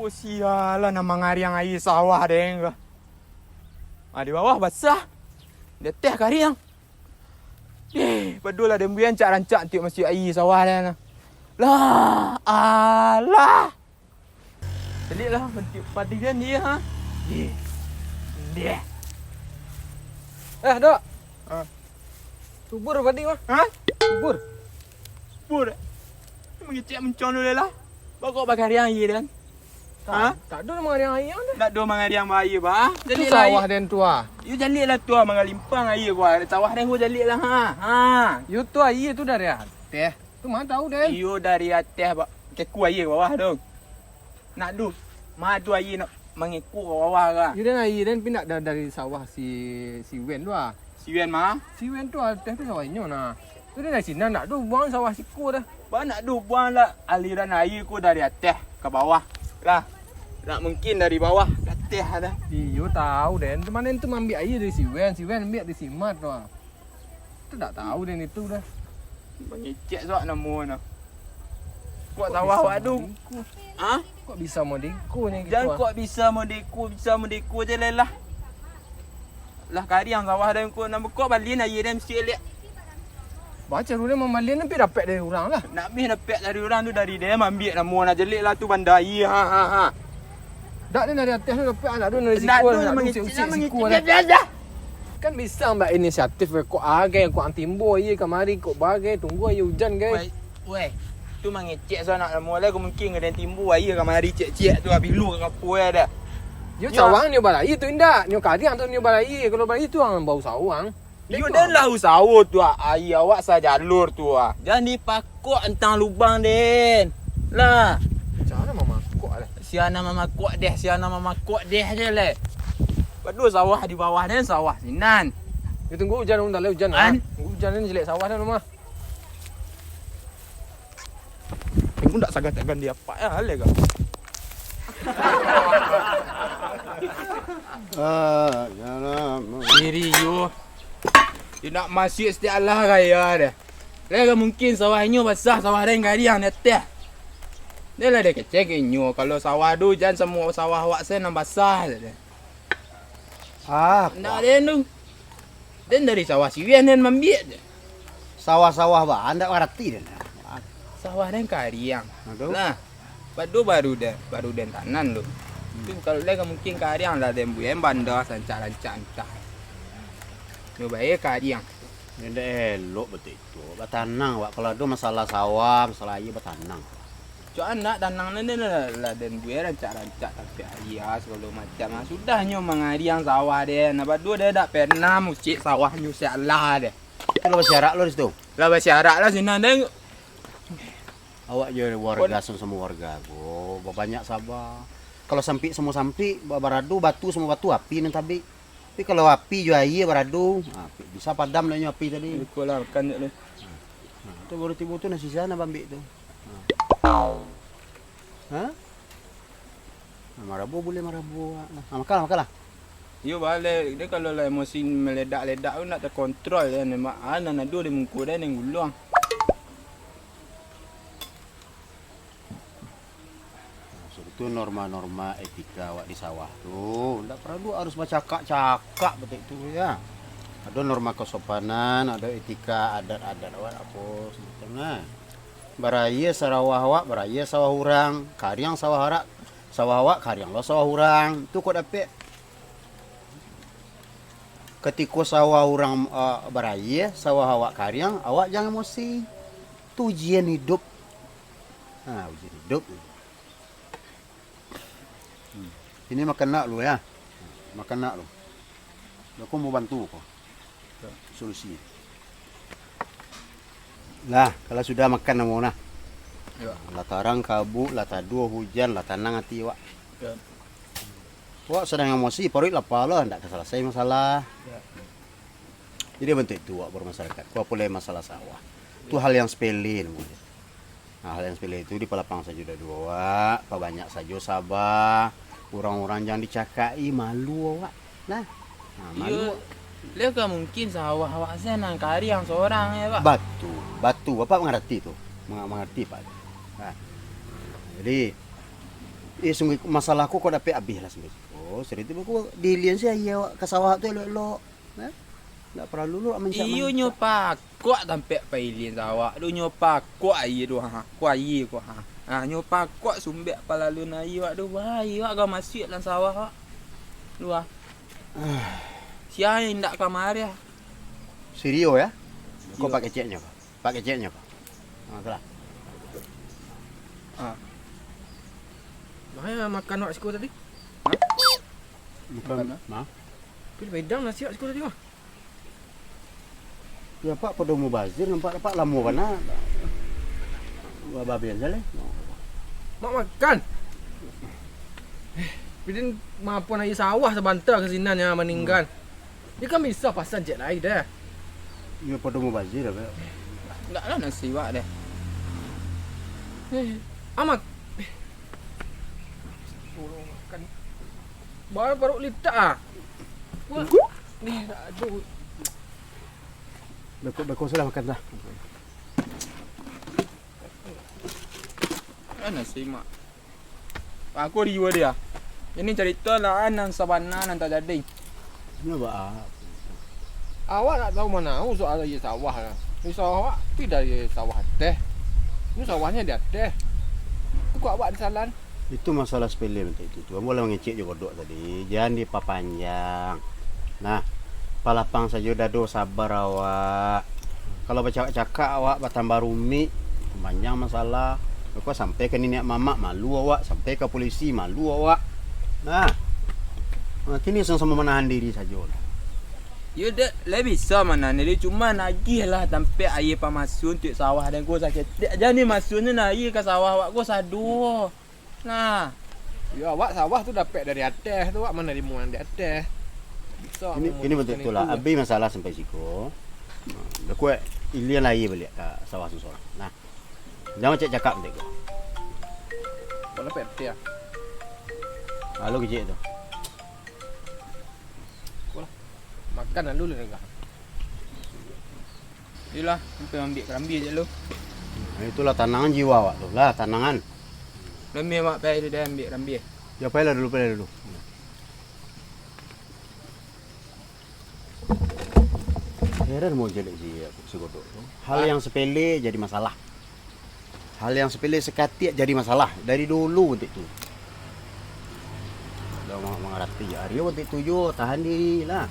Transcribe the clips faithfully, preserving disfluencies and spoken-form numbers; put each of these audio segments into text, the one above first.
Oh, sialah, nan mangariang aia sawah den ko. Ah, di bawah basah, di ateh kariang. Eh, padolah den buek rancak-rancak tiok masuak aia sawah den. Lah, alah. Caliaklah, bantuak padi den, ha. Eh, deh. Eh, Dok. Ah. Subur padi mah. Ha? Subur. Subur. Mangecek mancong dulu lah. Baa kok bakariang aia den? Ha? Tak, tak ado mangariang aia tu. Tak ado mangariang aia, bah. Tu sawah den tu, ah. Yo, caliaklah tu, ah, mangalimpang aia ko, ah. Sawah den ko caliaklah, ha. Ha. Yo tu aia tu dari ateh. Tu ma tahu den? Iyo dari ateh, bah. Keko aia ka bawah tu. Nak ado, ma ado aia nak mangeko ka bawah ka. Yo den, aia den pi nak da-, dari sawah si, si Wen tu, ah. Si Wen ma? Si Wen tu ateh tu sawah inyo nah. Tu den dari sinan nak ado buang sawah siko dah. Baa nak ado buang lah, aliran aia ko dari ateh ka bawah. Lah, nak mungkin dari bawah ka ateh dah. Iyo tahu den, tu mano tu maambiak aia dari si Wen, si Wen ambiak dari si Mat tu, ah. Tu dak tahu den itu dah. Mangecek suak namo nah. Kok sawah awak tu? Ha? Kok bisa modeko ni? Jan kok bisa modeko, bisa modeko je lah. Lah kariang sawah den ko, namo kok balian aia den mesti liak. Baco urang mambalian, tapi dapek dari urang lah. Nak bih dapek dari urang tu, dari den maambiak namo nah, caliaklah tu banda aia, ha, ha, ha. Dak, den dari ateh tu dapek, dak ado dari siko, dak ado mangecek, mangecek siko mangecek lah. Dah, dah. Kan bisa ambiak inisiatif, kok bagai, kok ang timbo aia kamari, kok bagai, tunggu aia ujan, gai. Weh, weh, tu mangecek sanak namo lah, kok mungkin ka den timbo aia kamari, ciek-ciek tu, abih lu ka kapua dah. Yo, nyo cawang nyo balaia tu indak, nyo kariang tu nyo balaia, kalau balaia tu ang bausaho ang. Iyo, den lah usaho tu, ah, aia awak sajalur tu, ah. Jan dipakok antang lubang den. Lah. Macam mano mamakok lah? Sia nan mamakok deh, sia nan mamakok deh je leh. Padoh sawah di bawah den, sawah sinan. Yo, tunggu ujan, tunggu ujan, ah. Tunggu ujan ni, caliak sawah dah mah. Aku ndak sagan-sagan di apak ya, alai ka. Ah, ya lah. Diri yo. Yo nak masuak satiok alah raya deh. Lai ka mungkin sawah inyo basah, sawah den kariang di ateh. Deh lah deh kecek inyo, kalau sawah tu jan samo sawah awak se nan basah deh. Ah, ndak den tu. Den dari sawah si Wen den maambiak je. Sawah-sawah baa, ndak mangarati den. Sawah den kariang. Aduh. Nah, pado baru den, baru den tanan tu. Hmm. Tu kalau lai ka mungkin kariang lah den buek banda rancak-rancak antah. Nyo bae kariang. Ndak elok batua itu. Batanang, Wak. Kalau ado masalah sawah, masalah aia, batanang. Cok anak tanang ni, ni lah, lah den buek rancak-rancak tapi aia sagalo macam. Ah, sudah nyo mangariang sawah den. Nah, baduo den dak pernah mucik sawahnyo sialah den. Itu lah basiarak lo di situ. Lah basiarak lah sinan den. Awak jo warga, samo-samo warga ko, babanyak saba. Kalau sampik samo sampik, ba-, baradu batu samo batu, api nan tabik. Tapi kalau api jo aia baradu, ha, bisa padam lah nyo api tadi. Iko lah makan dek lu. Nah, tu baru tibo tu nasi siapa nan baambik tu. Nah. Ha? Nah, marabo buliah marabo. Nah, makanlah, makanlah. Iyo, baleh. Dia kalau lah emosi meledak-ledak tu ndak terkontrol dia. Nembak, ah, nan ado di muko dia, nan guluang. Nah, so, itu norma-norma etika awak di sawah tu. Ndak paralu harus bacakak-cakak batua tu, ya. Ado norma kesopanan, ado etika adat-adat awak apo semacam nah. Baraia sawah awak, baraia sawah urang, kariang sawah arak, sawah awak, kariang lo sawah urang. Tu kok dapek. Katiko sawah urang, eh, baraia, sawah awak kariang, awak jan emosi. Tu ujian hidup. Ha, ujian hidup. Hmm. Ini makan nak lu ya. Makan nak lu. Aku mau bantu kau. Solusi. Lah, kalau sudah makan namo nah. Ya. Lah tarang kabuk, lah taduo hujan, lah tanang ati awak. Ya. Awak sadang emosi, paruik lapa lah, ndak ka salasai masalah. Ya. Jadi bantuak itu awak bermasyarakat. Kau pulai masalah sawah. Tu hal yang sepele namonyo. Nah, hal yang sepele itu dipalapang sajo dadu awak, pabanyak sajo saba, urang-urang jan dicakak-i, malu awak. Nah, nah, malu. Iyo, lai ka mungkin sawah awak se nan kariang sorang, ya, Pak? Batua, batua. Bapak mangarati tu. Manga-, mangarati, Pak. Nah, jadi, Eh, sungguah masalah ko, ko dapek abih lah sampai siko. Sari tu ko dilian se aia awak ka sawah tu elok-elok. Eh? Ndak paralu lo mancak-mancak. Iyo, nyo pakuak tampek pailian sawah tu, nyo pakuak aia tu, ha. Ko aia ko, ha. Ha, nyo pakuak sumbek palalun aia awak tu, wah, aia awak ka masuak dalam sawah awak. Lu, ah. Sia indak kamari, ah. Sirio, ya? Ko Iyo. Pak keceknyo, Pak. Pak keceknyo, Pak. Ha, tu lah. Ah. Makan awak siko tadi? Makan, Makan, ah. Ma? Tapi lah bedang nasi awak siko tadi, mah. Ya, Pak, pado mubazir nampak Pak lamo bana. Babian se leh. Mak makan. Eh, Pidin maafkan aia sawah sabanta ka sinan ya maninggan. Hmm. Dia kan bisa pasan cek lai deh. Ya, pado mubazir apa? Ndak lah nasi wak deh. Eh, Amak. Eh. Tolong makan. Baru, baru litak ah. Wah. Ni tak ada. Beko-beko sudah makan dah. Kan nasi mak. Aku riwa dia. Ini carito lah nan sabana nan tajadi. Nyo ba-, Awak nak tahu manau soal aia sawah lah. Di sawah awak, tapi dari sawah ateh. Ini sawahnyo di ateh. Tu kok awak disalan? Itu masalah sepele bantuak itu tu. Ambo lah mangecek jo Godok tadi. Jan dipapanjang. Nah, palapang sajo dado, sabar awak. Kalau bacakak-cakak awak batambah rumik, panjang masalah. Kok sampai ka niniak mamak, malu awak. Sampai ka polisi, malu awak. Nah, kini samo-samo manahan diri sajo lah. Yo, dek, lai bisa manahan diri, cuma agiah lah tampek aia pamasuak untuak sawah den ko saketek. Jan dimasuaknyo nah aia ka sawah awak ko sado. Nah. Yo, awak sawah tu dapek dari ateh tu, awak manarimo nan di ateh. Bisa. Kini, kini bantuak tu lah. Abih masalah sampai siko. Nah, dah kuat, ilian lai baliak ka sawah surang-surang. Nah. Jan cakak-cakak bantuak tu. Kalau P T ah. Lalu kecek tu. Apo lah. Makan lalu lah dagah. Iyolah, sampai ambiak karambia je lu. Nah, itulah tanangan jiwa awak tu lah, tanangan. Lami awak pai tu dah ambiak karambia. Ya, pailah dulu, pailah dulu. Heran mau jelek si, si Godok tu. Hal yang sepele jadi masalah. Hal yang sepele sakatiak jadi masalah dari dulu bantuak tu. Dah ma-, mangarati ario bantuak tu jo, tahan diri lah.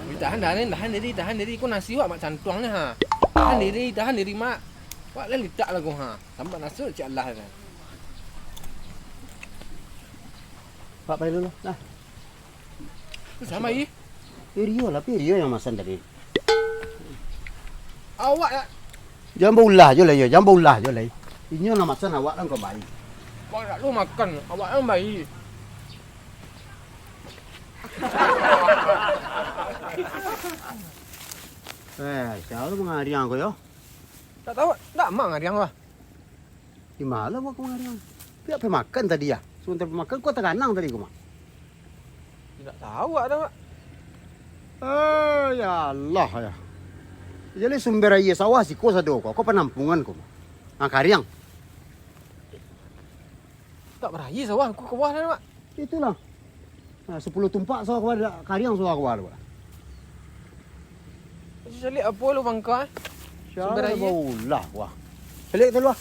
Ui, tahan, tahan, tahan diri, tahan diri. Ko nasi wak mak cantuang ni ha. Tahan diri, tahan diri mak. Wak lah litak lah ko ha. Sampai naso cik Allah kan. Pak pai dulu lah. Sama i. Pi Rio lah, Pi Rio yang masan tadi. Awak nak. Jan baulah jo lai, yo. Jan baulah jo lai. Inyo nan masan, awak lah kok bai. Awak nak lu makan, awak lah bai. Eh, sia lo mangariang ko yo? Tak tahu, tak mak ngariang lah. Di ma lah awak ko mangariang? Piak pai makan tadi, ah. Sabanta pai makan, ko taganang tadi ko, Mak. Indak tahu awak dah, Mak. Eh, ya Allah, ya. Jadi sumber aia sawah siko sado ko, ko panampungan ko, Mak. Ah, kariang. Tak baraia sawah, ko ka bawah dah, Mak. Itulah. Nah, sapuluah tumpak sawah ko ado, kariang sawah ko ado. Caliak apo lu pangka, eh? Sumber aia. Baulah, wah. Caliak tu lu, ah.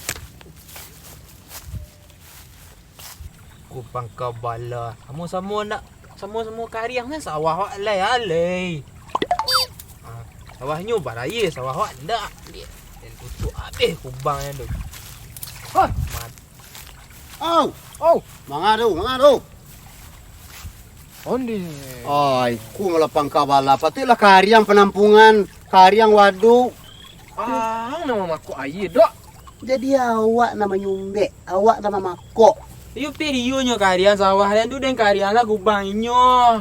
Ku pangka bala. Samo-samo nak, samo-samo kariang kan sawah wak lai, alai. Ah, sawahnyo baraia, sawah wak ndak. Dan kutuk abih kubang tu. Hah? Mat- Au! Au! Manga tu, manga tu! Onde. Ai, ku malah pangka bala. Patuiklah kariang panampungan, kariang waduk. Ang nan mamakok aia, Dok. Jadi awak nan manyumbek, awak nan mamakok. Iyo, Pi Rio nyo kariang sawah den tu, den kariang lah kubang inyo.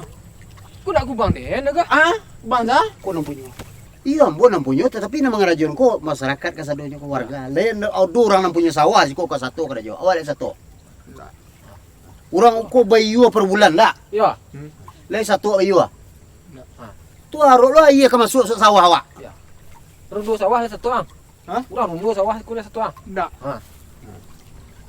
Ku nak kubang den, Dok? Ah, kubang sa? Ko nan punyo. Iyo, ambo nan punyo, tatapi nan mangarajoan ko masarakat kasadonyo ko warga. Lain ado urang nan punyo sawah siko ka sato karajo. Awak lai sato. Urang ko bayua per bulan, ndak? Iyo. Lai sato bayua. Tu arok lo aia ka masuak sawah awak. Iyo. Rundo sawah lai sato, ang. Hah? Urang rundo sawah siko lai sato, ang. Ndak. Ha.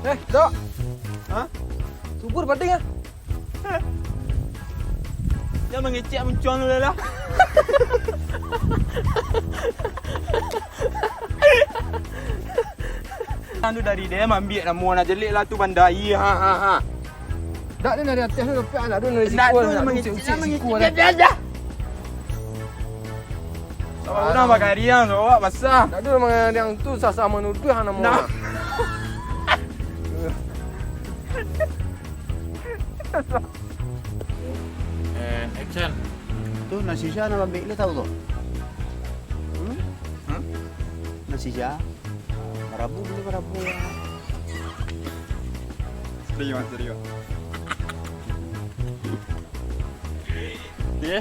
Eh, Dok. Hah? Subur bading ah. Jan mangecek muncuang lu lah. Anu dari dia mambiak namo nak jelek lah tu bandai. Ha ha ha. Dak, dia dari atas tu, tapi anak tu dari siko. Dak, dia mangecek, mangecek siko dah. Dah, dah. Awak urang bagariang, awak basah. Dak, dia mangariang tu sasa manuduah namo. Nah. Eh, action. Tu nasi sya nak ambil, lu tahu tu? Hmm? Hmm? Nasi sya. Marabu, beli marabu. Serius, serius. Okey.